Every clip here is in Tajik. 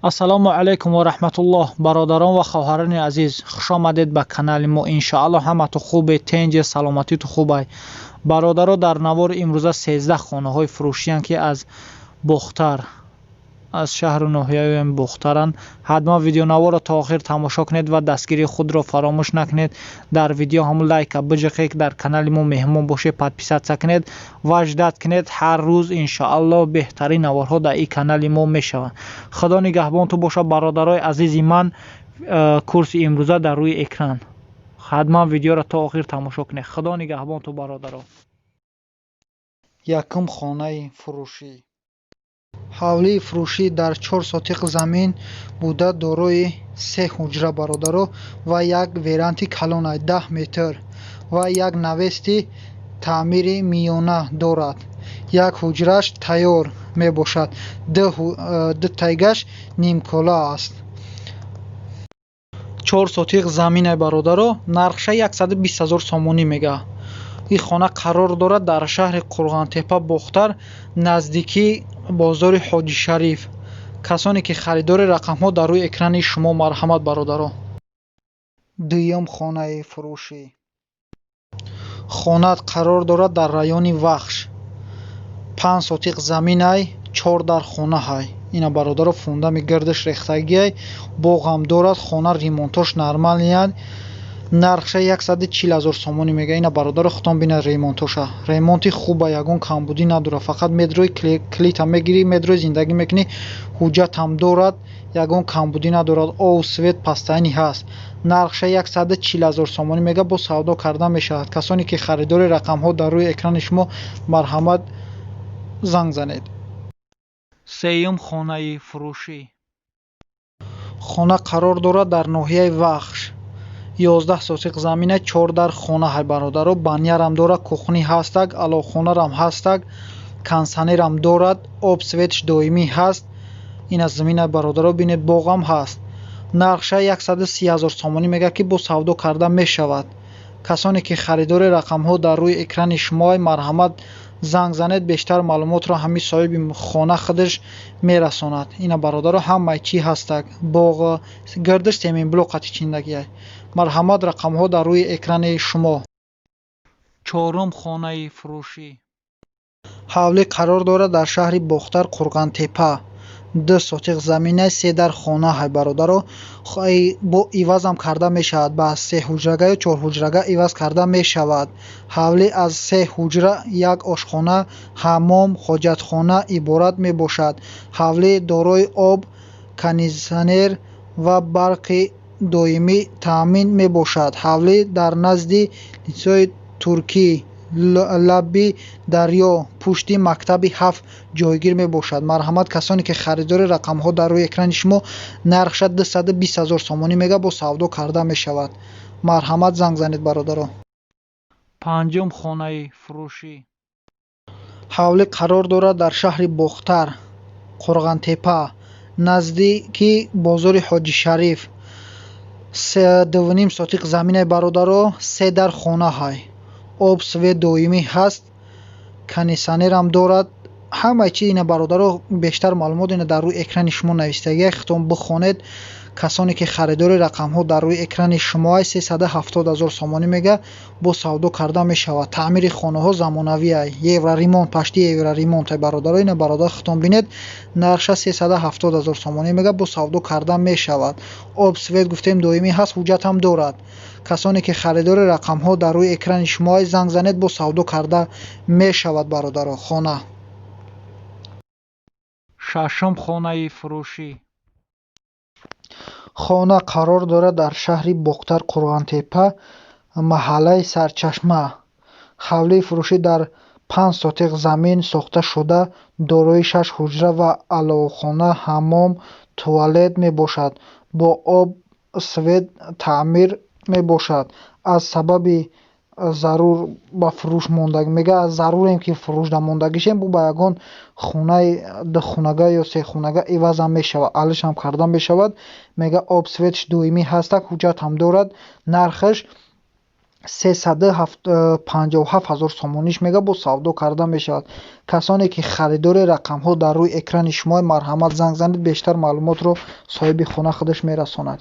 Ассалому алайкум ва раҳматуллоҳ, бародарон ва хоҳарони азиз, хушомадед ба канали мо. Иншоаллоҳ, ҳамату хубе, тенҷе, саломатиту хубай. Бародаро, дар навори имрӯза 13 хонаҳои фурӯшиянд, ки аз Бохтар, аз шаҳру ноҳияҳои Бохтаранд. Ҳатман видеонаворро то охир тамошо кунед ва дастгирии худро фаромӯш накунед. Дар видео ҳамун лайка биҷиқед, ки дар канали мо меҳмон бошед, подписаться кунед ва ждать кунед. Ҳар рӯз, иншоаллоҳ, беҳтарин наворҳо дар ин канали мо мешаванд. Худо нигаҳбонту бошад, бародарои азизи ман. Курси имрӯза дар рӯи экран. Ҳатман видеоро то охир тамошо кунед. Худо нигаҳбонту, бародаро. Якум хонаи фурӯшӣ. Ҳавлии фурӯшӣ дар 4 сотиқ замин буда, дорои се ҳуҷра, бародаро, ва як веранди калонай 10 метр ва як навести таъмири миёна дорад. Як ҳуҷраш тайёр мебошад, ду тайгаш нимкола аст. 4 сотиқ заминай, бародаро, нархша 120 000 сомонӣ мега. Ин хона қарор дорад дар шаҳри Қурғонтеппа, Бохтар, наздикии бозори Ҳоҷишариф. Касоне ки харидори, рақамҳо дар рӯи экрани шумо, марҳамат, бародаро. Дуюм хонаи фурӯшӣ. Хона қарор дорад дар райони Вахш. 5 сотиқ заминай, чор дар хонаҳай. Ина, бародаро, фундами гирдаш рехтагиай, боғам дорад, хона ремонтош нормальныяд. Нархша 140 000 сомонӣ мега. Ина, бародаро, худтон бинед ремонтоша. Ремонти хуба, ягон камбудӣ надорад. Фақат медрои, клита мегирӣ, медрои, зиндагӣ мекунӣ, ҳуҷҷатам дорад, ягон камбудӣ надорад, обу свет постоянный ҳаст. Нархша 140 000 сомонӣ мега, бо савдо карда мешавад. Касоне ки харидори, рақамҳо дар рӯи экрани шумо, марҳамат, занг занед. Сеюм хонаи фурӯшӣ. Хона қарор дорад дар ноҳияи Вахш. 11 сотиқ замина, чор дар хонаҳай, бародаро, банярам дорад, кухни ҳастак, аловхонарам ҳастак, кондитсионерам дорад, об, светш доимӣ ҳаст. Ина замина, бародаро, бинед, боғам ҳаст. Нархша 130 000 сомонӣ мега, ки бо савдо карда мешавад. Касоне ки харидори, рақамҳо дар рӯи экрани шумоай, марҳамат, занг занед. Бештар маълумотро ҳамин соҳиби хона худаш мерасонад. Ина, бародаро, ҳамаи чӣ ҳастак, боғ гирдаш семенблок қати чиндагиай. Марҳамат, рақамҳо дар рӯи экрани шумо. Чорум хонаи фурӯшӣ. Ҳавлӣ қарор дорад дар шаҳри Бохтар, Қурғонтеппа. 2 сотиқ замина, се дар хонаҳай, бародаро, бо ивазам карда мешавад, ба сеҳуҷрага ё чорҳуҷрага иваз карда мешавад. Ҳавлӣ аз се ҳуҷра, як ошхона, ҳаммом, ҳоҷатхона иборат мебошад. Ҳавлӣ дорои об, кондитсионер ва барқи доимӣ таъмин мебошад. Ҳавлӣ дар назди литсейи туркӣ, лаби дарё, пушти мактаби ҳафт ҷойгир мебошад. Марҳамат, касоне ки харидори, рақамҳо дар рӯи экрани шумо. Нархша 220 000 сомонӣ мега, бо савдо карда мешавад. Марҳамат, занг занед, бародаро. Панҷум хонаи фурӯшӣ. Ҳавлӣ қарор дорад дар шаҳри Бохтар, Қурғонтеппа, наздики бозори Ҳоҷишариф. 2,5 сотиқ заминай, бародаро, се дар хонаҳай, об, свет доимӣ ҳаст, кондитсионерам дорад, ҳамаи чи. Ина, бародаро, бештар маълумот ина дар рӯи экрани шумо навистагиай, худтон бихонед. Касоне ки харидори, рақамҳо дар рӯи экрани шумоай. 370 000 сомонӣ мега, бо савдо карда мешавад. Таъмири хонаҳо замонавиай, евроремонт, почти евроремонтай, бародаро. Ина, бародар, худтон бинед. Нархша 370 000 сомонӣ мега, бо савдо карда мешавад. Об, свет, гуфтем, доимӣ ҳаст, ҳуҷҷатам дорад. Касоне ки харидори, рақамҳо дар рӯи экрани шумоай, занг занед, бо савдо карда мешавад, бародаро, хона. Шашум хонаи фурӯшӣ. Хона қарор дорад дар шаҳри Бохтар, Қурғонтеппа, маҳаллаи Сарчашма. Ҳавлии фурӯшӣ дар 5 сотиқ замин сохта шуда, дорои шаш ҳуҷра ва аловхона, ҳаммом, туалет мебошад. Бо об, свет таъмир мебошад. Аз сабаби зарур ба фурӯш мондаг мега, зарурем ки фурӯшда мондагишем, бу ба ягон хонаи духонага ё сехонага ивазам мешавад, алишам карда мешавад. Мега, об, светш доимӣ ҳастак, ҳуҷҷатам дорад. Нархаш 357 000 сомониш мега, бо савдо карда мешавад. Касоне ки харидори, рақамҳо дар рӯи экрани шумо, марҳамат, занг занед, бештар маълумотро соҳиби хона худаш мерасонад.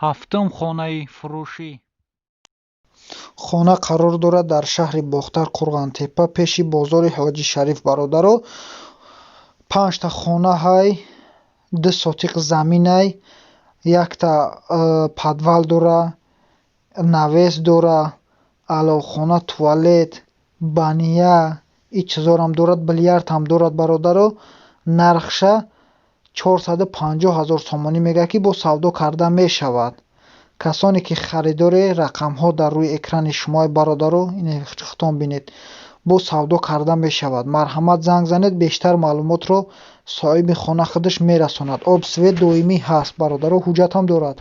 Ҳафтум хонаи фурӯшӣ. Хона қарор дорад дар шаҳри Бохтар, Қурғонтеппа, пеши бозори Ҳоҷи Шариф. Бародаро, панҷта хона ҳай, 2 сотиқ заминай, якта подвал дора, навес дора, аловхона, туалет, баня, ин чизорам дорад, билярдам дорад. Бародаро, нархша 450 000 сомонӣ мегӯяд, ки бо савдо карда мешавад. Касоне ки харидоре, рақамҳо дар рӯи экрани шумо, бародаро, худтон бинед, бо савдо карда мешавад. Марҳамат, занг занед, бештар маълумотро соҳиби хона худаш мерасонад. Об, свет доимӣ ҳаст, бародаро, ҳуҷҷатам дорад.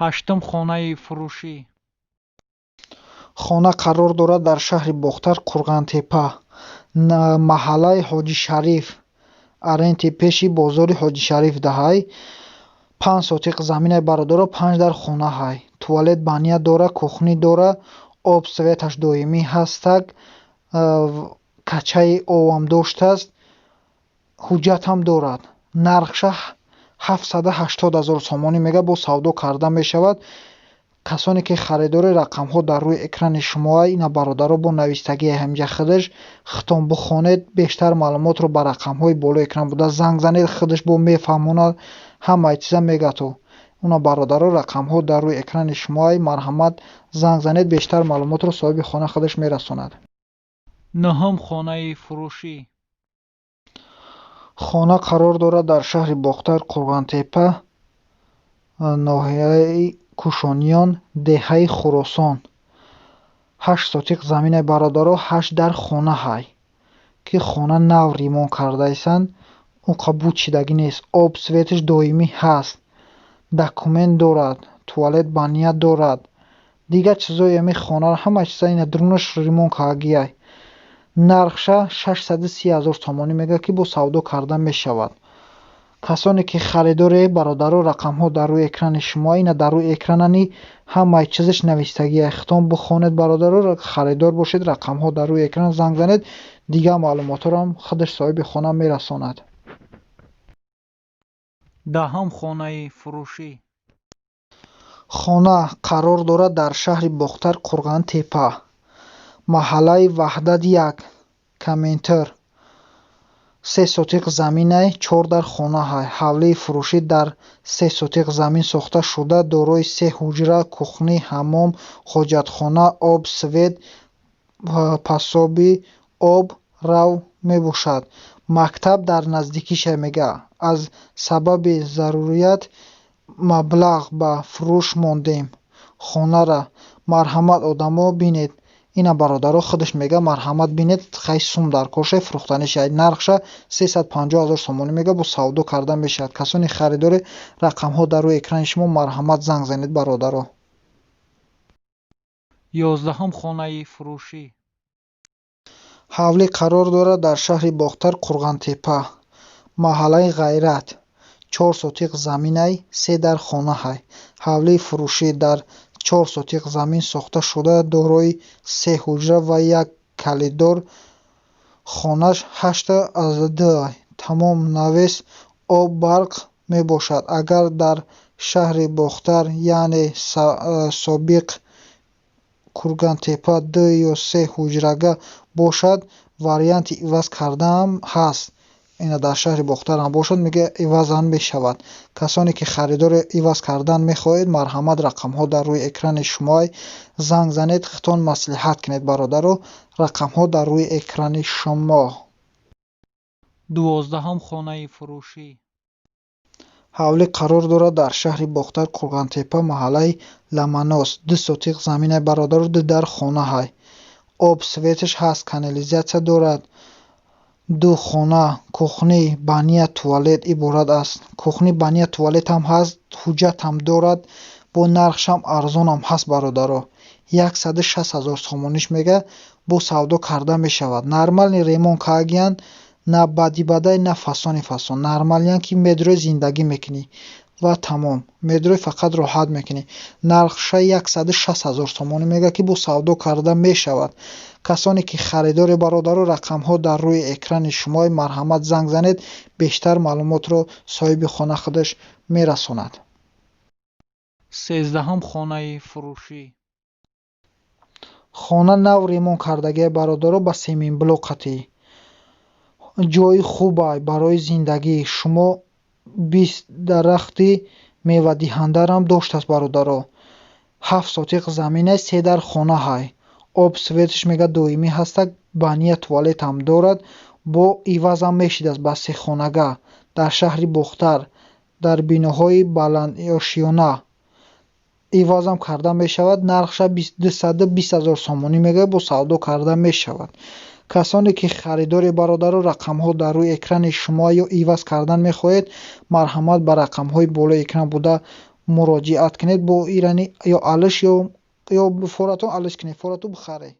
Ҳаштум хонаи фурӯшӣ. Хона қарор дорад дар шаҳри Бохтар, Қурғонтеппа, маҳаллаи Ҳоҷи Шариф, аренти пеши бозори Ҳоҷи Шариф даҳай. 5 сотиқ заминай, бародаро, панҷ дар хона ҳай, туалет, баня дора, кухни дора, об, светаш доимӣ ҳастак, качаи овам доштааст, ҳуҷҷатам дорад. Нархша 780 000 сомонӣ мега, бо савдо карда мешавад. Касоне ки харидори, рақамҳо дар рӯи экрани шумоа. Ина, бародаро, бо навистагии ҳамҷа худаш, худтон бихонед. Бештар маълумотро ба рақамҳои болои экран буда занг занед, худаш бо мефаҳмонад, ҳамаи чиза мегӯяд. Уна, бародаро, рақамҳо дар рӯи экрани шумоа, марҳамат, занг занед, бештар маълумотро соҳиби хона худаш мерасонад. Нуҳум хонаи фурӯшӣ. Хона қарор дорад дар шаҳри Бохтар, Қурғонтеппа, ноҳияи Кушониён, деҳаи Хуросон. 8 сотиқ заминай, бародаро, ҳашт дар хона ҳай, ки хона нав ремонт кардаистанд, он қабул шидагӣ нест. Об, светаш доимӣ ҳаст, документ дорад, туалет, баня дорад, дигар чизои ами хонаро, ҳама чиза ина дурунаш ремонт кардагиай. Нархша 630 000 сомонӣ мегӯяд, ки бо савдо карда мешавад. Касоне ки харидоре, бародаро, рақамҳо дар рӯи экрани шумо. Ина, дар рӯи экранани ҳамаи чизаш навистагиай, худтон бихонед. Бародаро, харидор бошед, рақамҳо дар рӯи экран, занг занед, дигар маълумотҳоро худаш соҳиби хона мерасонад. Даҳум хонаи фурӯшӣ. Хона қарор дорад дар шаҳри Бохтар, Қурғонтеппа, маҳаллаи Ваҳдат 1, комментар. 3 сотиқ заминай, чор дар хона ҳай. Ҳавлии фурӯшӣ дар 3 сотиқ замин сохта шуда, дорои се ҳуҷра, кухни, ҳаммом, ҳоҷатхона, об, свет, пасоби об рав мебошад. Мактаб дар наздикиша мега. Аз сабаби зарурият маблағ ба фурӯш мондем хонара. Марҳамат, одамо, бинед. Ина, бародаро, худаш мега, марҳамат, бинед, хай сум дар коршай, фурӯхтанишай. Нархша 350 000 сомонӣ мега, бо савдо карда мешавад. Касоне харидоре, рақамҳо дар рӯи экрани шумо, марҳамат, занг занед, бародаро. 11-ум хонаи фурӯшӣ. Ҳавлӣ қарор дорад дар шаҳри Бохтар, Қурғонтеппа, маҳаллаи Ғайрат. 4 сотиқ заминай, се дар хона ҳай. Ҳавлии фурӯшӣ дар 4 сотиқ замин сохта шуда, дорои се ҳуҷра ва як калидор. Хонаш ҳашта аз ду, тамом навес, об, барқ мебошад. Агар дар шаҳри Бохтар, яъне собиқ Кургантеппа, ду ё се ҳуҷрага бошад, варианти иваз кардаам ҳаст. Ина, дар шаҳри Бохтарам бошад, мега, ивазам мешавад. Касоне ки харидори иваз кардан мехоҳед, марҳамат, рақамҳо дар рӯи экрани шумоай, занг занед, худтон маслиҳат кунед. Бародаро, рақамҳо дар рӯи экрани шумо. 12-ум хонаи фурӯшӣ. Ҳавлӣ қарор дорад дар шаҳри Бохтар, Қурғонтеппа, маҳаллаи Ламанос. 2 сотиқ заминай, бародаро, ду дар хона ҳай, об, светаш ҳаст, канализатсия дорад. Ду хона, кухни, баня, туалет иборат аст. Кухни, баня, туалетам ҳаст, ҳуҷҷатам дорад, бо нархшам арзонам ҳаст. Бародаро, 160 000 сомониш мега, бо савдо карда мешавад. Нормальный ремонт кардагиянд, на бади бадай, на фасони фасон, нормалиян, ки медрои, зиндагӣ мекунӣ. Ва тамом, медрои, фақат роҳат мекунӣ. Нархша 160 000 сомонӣ мега, ки бо савдо карда мешавад. Касоне ки харидори, бародаро, рақамҳо дар рӯи экрани шумо, марҳамат, занг занед, бештар маълумотро соҳиби хона худаш мерасонад. 13-ум хонаи фурӯшӣ. Хона нав ремонт кардагия, бародаро, ба семенблок қатӣ. Ҷои хубай барои зиндагӣ. Шумо 20 дарахти мевадиҳандарам доштааст, бародаро. 7 сотиқ заминай, се дар хона ҳай. Об, светш, мега, доимӣ ҳастак, баня, туалетам дорад. Бо ивазам мешидааст ба сехонага. Дар шаҳри Бохтар, дар биноҳои баландошёна ивазам карда мешавад. Нархша 220 000 сомонӣ мегӯяд, бо савдо карда мешавад. Касоне ки харидори, бародаро, рақамҳо дар рӯи экрани шумо, ё иваз кардан мехоҳед, марҳамат, ба рақамҳои болои экран буда муроҷиат кунед. Бо ирани ё алиш, ё форатон алиш кунед, форату бихаред.